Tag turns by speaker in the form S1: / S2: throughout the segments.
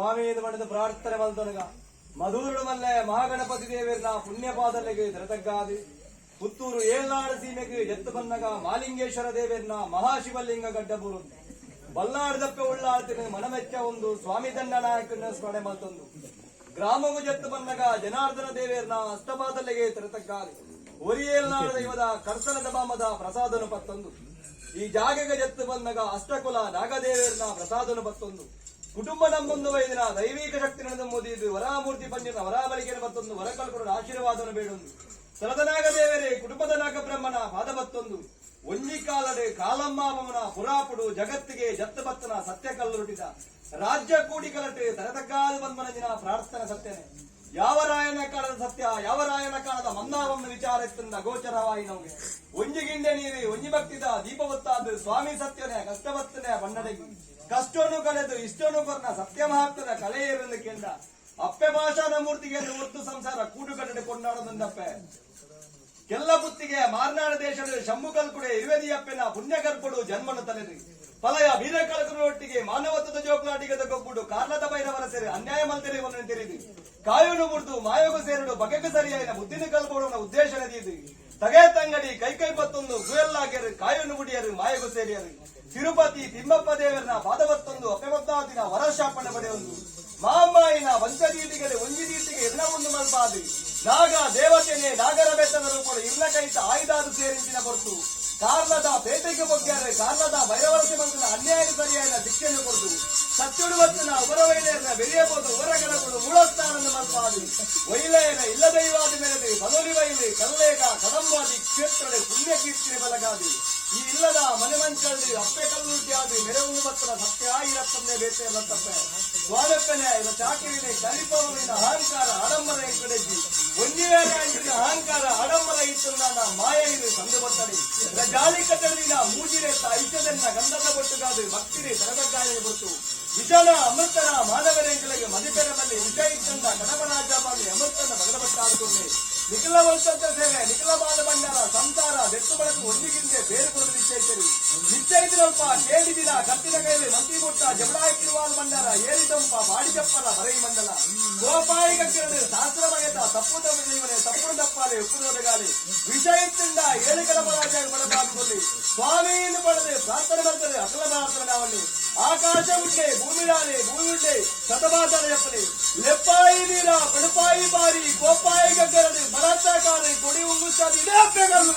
S1: ಸ್ವಾಮಿ ಪಂಡದ ಪ್ರಾರ್ಥನೆ ಮಲ್ತೊನಗ ಮಧೂರುಡು ಮಲ್ಲೆ ಮಹಾಗಣಪತಿ ದೇವರ್ನ ಪುಣ್ಯಪಾದಲೆಗ್ ದರತಗ್ಗಾದು ಪುತ್ತೂರು ಏಳ್ನಾಡು ಸೀಮೆಗ್ ಎತ್ತು ಬನ್ನಗ ಮಾಲಿಂಗೇಶ್ವರ ದೇವರ್ನ ಮಹಾಶಿವಲಿಂಗ ಗಡ್ಡಬೂರು ಬಲ್ಲಾಡದಪ್ಪೆ ಉಳ್ಳಾಳ್ತಿನ ಮನಮೆಚ್ಚ ಒಂದು ಸ್ವಾಮಿ ದಂಡ ನಾಯಕನ ಸ್ಮರಣೆ ಮಲ್ತೊಂದು ಗ್ರಾಮವು ಜತ್ತು ಬನ್ನಗ ಜನಾರ್ದನ ದೇವೇರ್ನ ಅಷ್ಟಪಾದಲೆಗೆ ತೆರತಗ್ಗಾದು ಒರಿಯೇಲ್ನಾಡು ದೈವದ ಕರ್ಸನದ ಬಾಮದ ಪ್ರಸಾದನು ಪತ್ತೊಂದು ಈ ಜಾಗೆಗೆ ಜತ್ತು ಬಂದಾಗ ಅಷ್ಟಕುಲ ನಾಗದೇವೇರ್ನ ಪ್ರಸಾದನು ಬತ್ತೊಂದು ಕುಟುಂಬ ನಮ್ಮೊಂದು ವೈದಿನ ದೈವಿಕ ಶಕ್ತಿ ನಡೆದು ಮುದಿದು ವರಾಮೂರ್ತಿ ಪಂಜಿನ ವರಾಬಲಿಕೆಯನ್ನು ಬತ್ತೊಂದು ವರಕಲ್ಕೊಡ ಆಶೀರ್ವಾದನು ಬೇಡೊಂದು ಸರದ ನಾಗದೇವರೇ ಕುಟುಂಬದ ನಾಗಬ್ರಹ್ಮನ ಪಾದ ಬತ್ತೊಂದು ಒಂಜಿ ಕಾಲಡೆ ಕಾಲಮ್ಮಾಮನ ಪುರಾಪುಡು ಜಗತ್ತಿಗೆ ಜತ್ತು ಬತ್ತನ ಸತ್ಯ ಕಲ್ಲುರುಟಿದ ರಾಜ್ಯ ಕೂಡಿ ಕಲಟೆ ತರತಕ್ಕಾದ ಬಂದ್ಮನಜಿನ ಪ್ರಾರ್ಥನೆ ಸತ್ಯನೆ. ಯಾವ ರಾಯನ ಕಾಲದ ಸತ್ಯ, ಯಾವ ರಾಯನ ಕಾಲದ ಮಂದಾವನ್ನ ವಿಚಾರ ಇತ್ತಂದ ಗೋಚರವಾಯಿ ನಮಗೆ. ಒಂಜಿ ಗಿಂಡೆ ನೀರಿ ಒಂಜಿ ಭಕ್ತಿದ ದೀಪವತ್ತಾದ ಸ್ವಾಮಿ ಸತ್ಯನೇ ಕಷ್ಟವತ್ತನೆ ಬಣ್ಣಡೆಗಿ ಕಷ್ಟವನ್ನು ಕಳೆದು ಇಷ್ಟವನ್ನು ಕೊರ್ನ ಸತ್ಯ ಮಹಾತ್ಮದ ಕಲೆಯೇರೆಂದು ಕೇಂದ್ರ ಅಪ್ಪೆ ಭಾಷಾನ ಮೂರ್ತಿಗೆ ಒತ್ತು ಸಂಸಾರ ಕೂಡುಕಟ್ಟಡೆ ಕೊಂಡಾಡದಂದಪ್ಪೆ ಕೆಲ್ಲ ಬುತ್ತಿಗೆ ಮಾರ್ನಾಡ ದೇಶದ ಶಂಭು ಕಲ್ಕುಡೆ ಇರುವೆದಿಯಪ್ಪೆನ ಪುಣ್ಯ ಕಲ್ಪಡು ಜನ್ಮನು ತಲೆರಿ ಫಲಯ ವೀರ ಕಲಕುರೊಟ್ಟಿಗೆ ಮಾನವತ್ವದ ಜೋಕ್ಲಾಟಿಗದ ಗೊಬ್ಬುಡು ಕಾರ್ಲದ ಭೈರವರ ಸೇರಿ ಅನ್ಯಾಯ ಮಲ್ತೆರೆ ತೆರೆದು ಕಾಯೋನು ಮುರಿದು ಮಾಯೋಗ ಸೇರಡು ಬಗೆಗೆ ಸರಿಯಾಯಿನ ಬುದ್ಧಿನ ಕಲ್ಪೋಡುವ ಉದ್ದೇಶ ನದಿಯದು ತಗೆ ತಂಗಡಿ ಕೈ ಕೈ ಪತ್ತೊಂದು ಗುಯಲ್ಲಾಗ್ಯರು ಕಾಯೋನು ಮುಡಿಯರು ಮಾಯಗು ಸೇರಿಯರು ತಿರುಪತಿ ತಿಮ್ಮಪ್ಪ ದೇವರನ ಪಾದವತ್ತೊಂದು ಅಪೆಮದ್ದಾದಿನ ವರಶಾಪಣೆ ಪಡೆಯೊಂದು ಮಾಮಾಯಿನ ವಂಚದೀಟಿಗೆ ಒಂಜಿ ದೀಟಿಗೆ ಇರ್ನ ಉಂಡು ಮಲ್ಪಾದು ನಾಗ ದೇವತೆನೆ ನಾಗರ ಬೆಟ್ಟದ ರೂಪಡು ಇರ್ನ ಕೈತ ಆಯುಧಾದು ಸೇರಿಂಚಿನ ಹೊರತು ಕಾರ್ಲದ ಪೇಟೆಗೆ ಬೊಗ್ಗ್ಯಾರೆ ಕಾರ್ಲದ ಭೈರವರಸಿ ಮಂತ್ರನ ಅನ್ಯಾಯ ಸರಿಯಾದ ಶಿಕ್ಷೆಯನ್ನು ಕೊಡುದು ಸತ್ಯುಡು ವತ್ತಿನ ಉಬರವೈಲೇರ್ನ ಬೆರೆಯಬಹುದು ಉಬರಗಡಗುಡು ಮೂಲಸ್ಥಾನನ್ನು ಮಲ್ಪಾದು ವೈಲಯನ ಇಲ್ಲದೈವಾದ ಮೇಲೆದು ಬದಲಿ ವೈಲಿ ಕಲ್ಲೇಗ ಕದಂಬಾದಿ ಕ್ಷೇತ್ರದ ಪುಣ್ಯ ಕೀರ್ತಿನ ಬಲಗಾದಿ ಈ ಇಲ್ಲದ ಮನೆ ಮಂಚಲ್ದಿ ಅಪ್ಪೆ ಕಲ್ಲುಟ್ಟಿಯಾದಿ ಮೆರವನ್ನು ಬತ್ತನ ಸತ್ಯ ಇರತ್ತನ್ನೇ ಬೇಟೆ ಬತ್ತಪ್ಪೆ ಸ್ವಾಮಪ್ಪನೆ ಇವ ಚಾಕಿರಿನೆ ಕರಿಪವನಿನ ಅಹಂಕಾರ ಆಡಂಬರ ಕಡೆಜಿ ಒಂಜಿ ವೇಳೆ ಅಂಚಿನ ಅಹಂಕಾರ ಆಡಂಬರ ಇತ್ತು ಮಾಯ ಇದು ಸಂದು ಬರ್ತದೆ ಜಾಲಿ ಕಟ್ಟಡದಿನ ಮೂಜಿರೆ ಐಕ್ಯದನ್ನ ಗಂಧದ ಬೊಟ್ಟುಗಾದು ಭಕ್ತಿರಿ ತರಬಗ್ಗಾಯ ಬೊಟ್ಟು ವಿಜನ ಅಮೃತನ ಮಾನವರೆಂಕಲಿಗೆ ಮದಿಪೆರ ಬಲ್ಲಿ ವಿಷ ಇತ್ತಂದ ಕಡಬರಾಜ ಬಲ್ಲಿ ಅಮೃತನ ಬಗದಬಟ್ಟಾದುಕೊಂಡೆ ನಿಖಿಲ ವಲ್ಸಂತ ಸೇವೆ ನಿಖಿಲ ಬಾಲ ಭಂಡಾರ ಸಂಸಾರ ದೆತ್ತು ಬಳಕು ಒಂದಿಗಿಂದೆ ಬೇರು ಕೊಡದು ನಿಶ್ಚಯಿಸರಿ ನಿಶ್ಚಯಿಸಿರಲ್ಪ ಕೇಳಿದಿನ ಕತ್ತಿನ ಕೈಲಿ ಮಂತಿ ಮುಟ್ಟ ಜಬಡಾಯಿಕಿರುವಾಲ ಭಂಡಾರ ಏರಿದಂಪ ಬಾಡಿ ಚಪ್ಪರ ಬರೈ ಮಂಡಲ ಗೋಪಾಯಿ ಕಕ್ಕಿರದು ಶಾಸ್ತ್ರ ಬಗೆತ ತಪ್ಪು ತಪ್ಪು ಜೀವನೆ ತಪ್ಪು ತಪ್ಪಾಲೆ ಉಪ್ಪು ಗಾಲಿ ವಿಷ ಇತ್ತಿಂದ ಏಳು ಕಡಬರಾಜ ಬಡಬಾದುಕೊಳ್ಳಿ ಸ್ವಾಮಿಯನ್ನು ಪಡೆದು ಪ್ರಾರ್ಥನೆ ಬರ್ತದೆ ಅಕಲ ಪ್ರಾರ್ಥನೆ ನಾವಲ್ಲಿ ಆಕಾಶ ಉಂಡೆ ಭೂಮಿ ರಾಲಿ ಭೂಮಿ ಉಂಡೆ ಶತಮಾತರ చెప్పಲಿ ಲೆಪ್ಪಾಯಿ ನೀರ ಪಡುಪಾಯಿ ಬಾರಿ ಕೋಪಾಯಿ ಗಗ್ಗರದು ಮರಾಠ ಕಾರಿ ಕೊಡಿ ಉಂಗುಸಾದಿ ಇದೇ ಅಪ್ಪೆಗಲ್ಲು.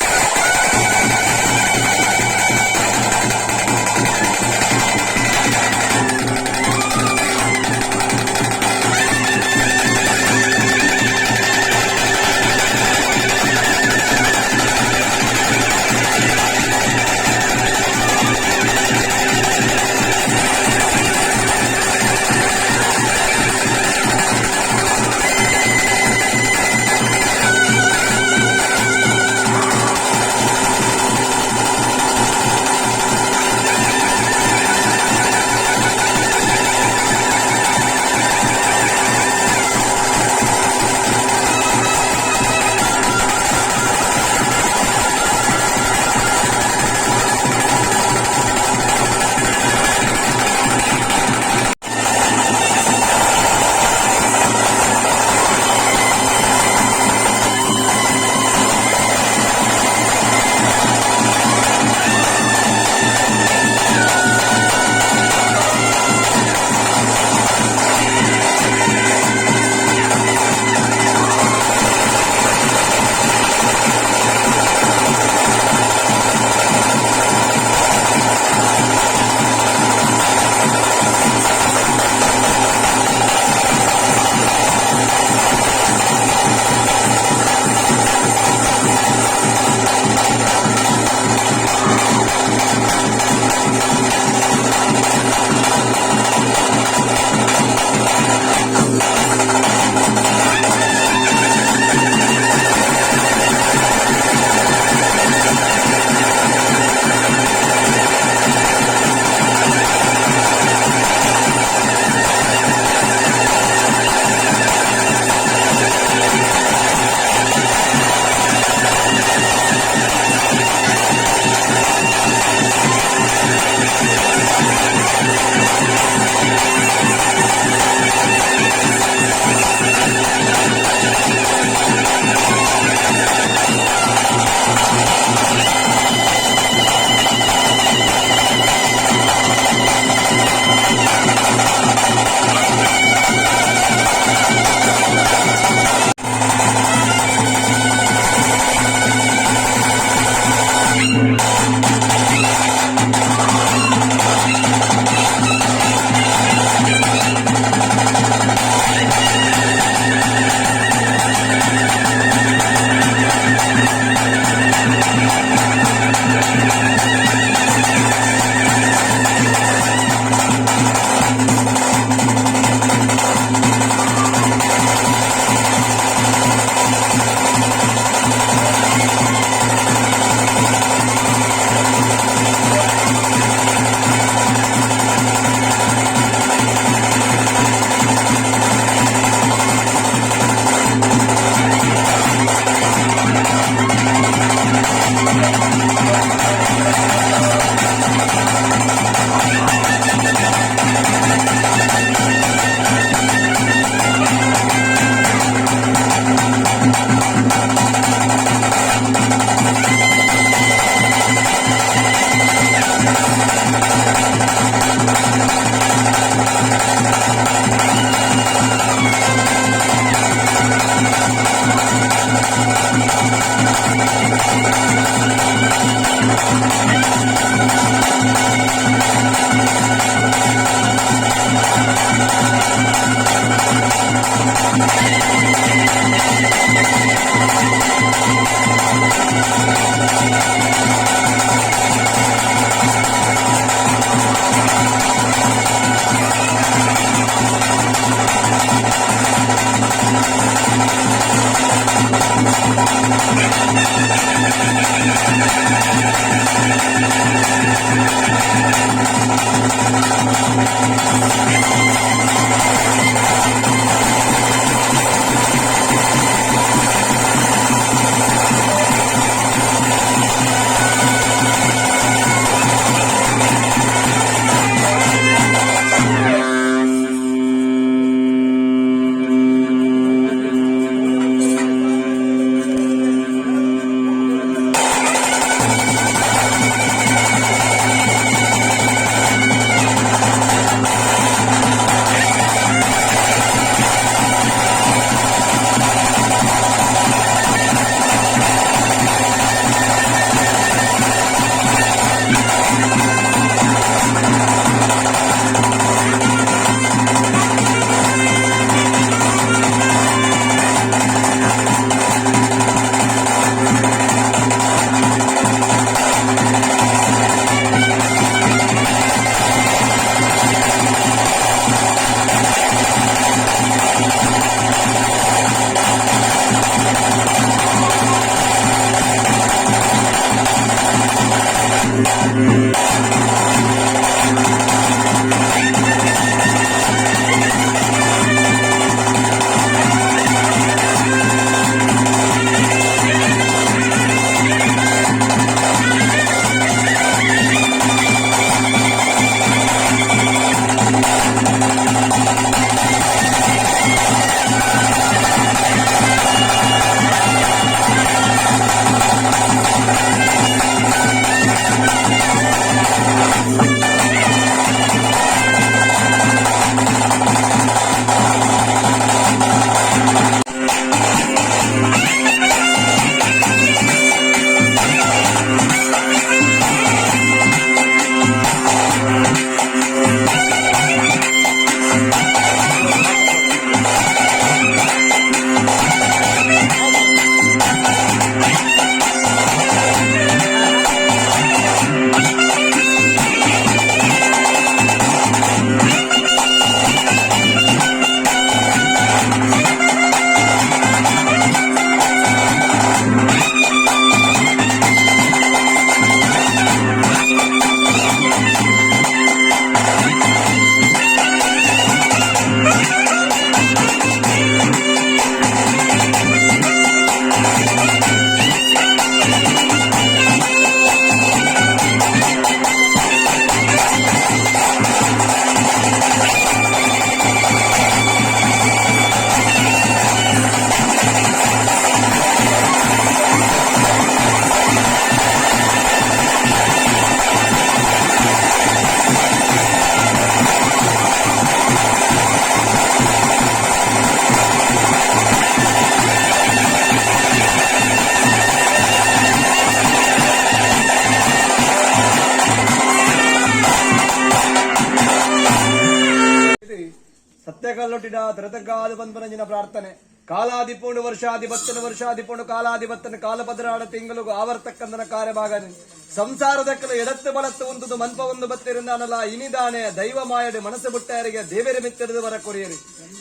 S1: ಸತ್ಯಕಲ್ಲೊಟ್ಟಿಡ ತರತಗ್ಗಾದು ಬಂದ್ಪನಂಜಿನ ಪ್ರಾರ್ಥನೆ. ಕಾಲಾದಿಪೋಣು ವರ್ಷಾಧಿಪತ್ತನ ವರ್ಷಾದಿಪೋಣು ಕಾಲಾದಿಪತ್ತನ ಕಾಲಪದರಾಡ ತಿಂಗಳು ಆವರ್ತಕ್ಕಂದನ ಕಾರ್ಯಭಾಗನೆ. ಸಂಸಾರದಕ್ಕಲು ಎಡತ್ತು ಬಲತ್ತು ಉಂಟುದು ಮನ್ಪ ಒಂದು ಬತ್ತಿರಿಂದಾನಲ್ಲ ಇನಿದಾನೆ ದೈವ ಮಾಯಡು ಮನಸ್ಸು ಬುಟ್ಟಾರಿಗೆ ದೇವರ ಮಿತ್ತಿರದು ಬರ ಕೊರಿಯರಿ.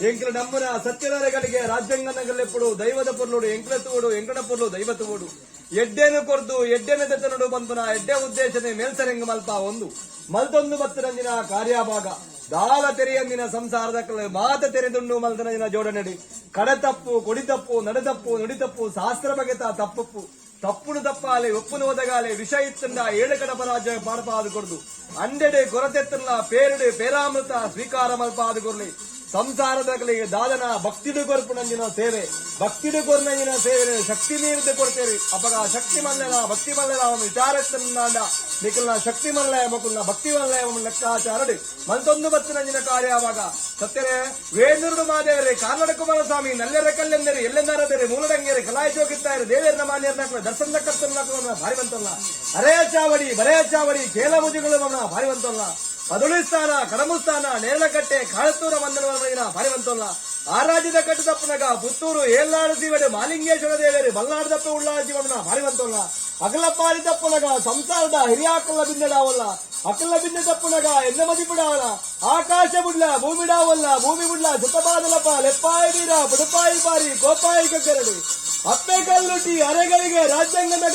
S1: ಎಂಕ್ಲು ನಮ್ಮನ ಸತ್ಯನರೆಗಳಿಗೆ ರಾಜ್ಯಾಂಗನಗಲೆಪ್ಪುಡು ದೈವದ ಪೊರ್ಲುಡು ಎಂಕ್ಲ ತೂಡು ಎಂಕಣ ಪೊರ್ಲು ದೈವ ತೂಡು ಎಡ್ಡೆನು ಕೊರ್ದು ಎಡ್ಡೆನ ದೆತ್ತನುಡು ಬಂಪುನ ಎಡ್ಡೆ ಉದ್ದೇಶನೆ ಮೇಲ್ಸರೆಂಗ್ ಮಲ್ಪ ಒಂದು ಮಲ್ತೊಂದು ಬತ್ತಿರಂಜಿನ ಕಾರ್ಯಭಾಗ. ದಾಲ ತೆರೆಯಂದಿನ ಸಂಸಾರದ ಮಾತ ತೆರೆದುಂಡು ಮಲ್ತನಂಜಿನ ಜೋಡನಡಿ. ಕಡತಪ್ಪು ಕೊಡಿತಪ್ಪು ನಡೆತಪ್ಪು ನುಡಿತಪ್ಪು ಶಾಸ್ತ್ರ ಬಗೆತ ತಪ್ಪುಪ್ಪು ತಪ್ಪುನು ತಪ್ಪಾಲೆ ಒಪ್ಪುನು ಒದಗಾಲೆ ವಿಷ ಇತ್ತಂಡ ಏಳು ಕಡಪರಾಜ ಪಾಡಪಾದು ಕೊರ್ದು ಅಂಡೆಡೆ ಕೊರತೆತ್ತಲ್ಲ ಪೇರುಡೆ ಪೇರಾಮೃತ ಸ್ವೀಕಾರ ಮಲ್ಪಾದು ಕೊರ್ಲಿ. ಸಂಸಾರದಗಳಿಗೆ ದಾದನ ಭಕ್ತಿಡು ಕೊರ್ಪುನಂಜಿನ ಸೇವೆ, ಭಕ್ತಿಡು ಕೊರ್ನಂಜಿನ ಸೇವೆ ಶಕ್ತಿ ಮೀರಿದ ಕೊಡ್ತೇರಿ. ಅಪಗ ಶಕ್ತಿ ಮಲ್ಲೆನ ಭಕ್ತಿ ಮಲ್ಲೆನ ಅವನು ವಿಚಾರತ್ತಂಡ ನಿಖಲ್ನ ಶಕ್ತಿ ಮಲ್ಲೆ ಮಕ್ಕಳನ್ನ ಭಕ್ತಿ ಮಲ್ಲೆ ಅವನ ಲೆಕ್ಕಾಚಾರಡು ಮಲ್ತೊಂದು ಬತ್ತಿನಂಜಿನ ಕಾರ್ಯವಾಗ. ಸತ್ಯರೇ ವೇಣೂರುಡು ಮಾದೇವರೇ, ಕಾರ್ನಡ ಕುಮಾರಸ್ವಾಮಿ ನಲ್ಲೆರ ಕಲ್ಲೆಂದರೆ ಎಲ್ಲೆಂದರದರೆ ಮೂಲದಂಗೇರಿ ಕಲಾಯ ಜೋಗಿತ್ತಾರೆ ದೇವೇರ್ನ ಮಾನ್ಯರ್ನ ದರ್ಶನ ಕರ್ತನ ಭಾರಿವಂತಲ್ಲ. ಅರೆಯ ಚಾವಡಿ ಬರೆಯ ಚಾವಡಿ ಕೇಲ ಮುಜುಗಳು ಭಾರಿವಂತಲ್ಲ. ಪದುಳಿಸ್ಥಾನ ಕಡಮುಸ್ಥಾನ ನೇರಳಕಟ್ಟೆ ಕಾಳತೂರ ಮಂದನವನ ಭಾರಿವಂತಲ್ಲ. ಆ ರಾಜ್ಯದ ಕಟ್ಟದಪ್ಪನಗ ಪುತ್ತೂರು ಏಲ್ನಾಡು ಸೀವಡೆ ಮಾಲಿಂಗೇಶ್ವರ ದೇವರು ಬಲ್ನಾಡು ದಪ್ಪ ಉಳ್ಳಾಳ ಜೀವನ ಭಾರಿವಂತಲ್ಲ. ಅಗಲಪಾರಿ ತಪ್ಪನಗ ಸಂಸಾರದ ಹಿರಿಯಾಕಲ್ಲ ಬಿನ್ನಡಾವಲ್ಲ. ಅಕಲ ಬಿನ್ನ ತಪ್ಪುನಗ ಎನ್ನ ಮದಿಪುಡಾವಲ. ಆಕಾಶ ಬುಡ್ಲ ಭೂಮಿಡಾವಲ್ಲ, ಭೂಮಿ ಬುಡ್ಲ ಶತಪಾದಲಪ ಲೆಪ್ಪಾಯಿ ಬೀರ ಬುಡಪಾಯಿ ಬಾರಿ ಗೋಪಾಯಿ ಕಗ್ಗರಡು ಅಪ್ಪೆ ಕಲ್ಲುಟಿ ಅರೆಗಳಿಗೆ ರಾಜ್ಯಾಂಗದ.